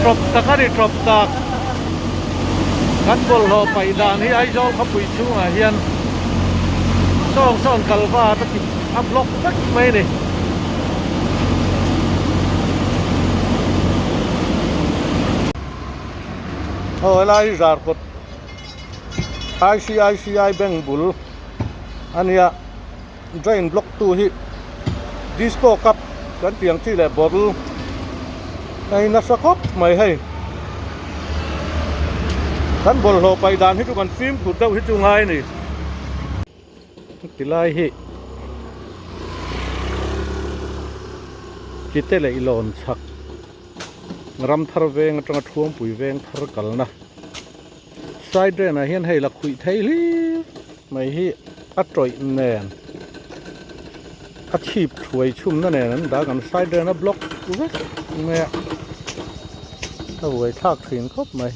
Tawp tak a ni tawp tak. Kan bawlhhlawh paih dan hi Aizawl khawpui chhungah hian sawng sawn kalvat a ti a block vek mai a ni. Aw helai hi Zarkawt ICICI bank bul a nia. Drain block tu hi disco cup kan tih ang chi leh bottle a hi nasa khawp mai hei kan bawlhhlawh paih dan hi chu kan fimkhur deuh hi chu ngai a ni tilai hi chite leh ilawn chhak ram thar veng atanga thuampui veng thar kalna side drain ah hian hei la khuih thei hlir mai hi a tawih nen a chhip thuai chhumna nen an dah kan side drain a block vek mai a a buai thlak thin khawp mai.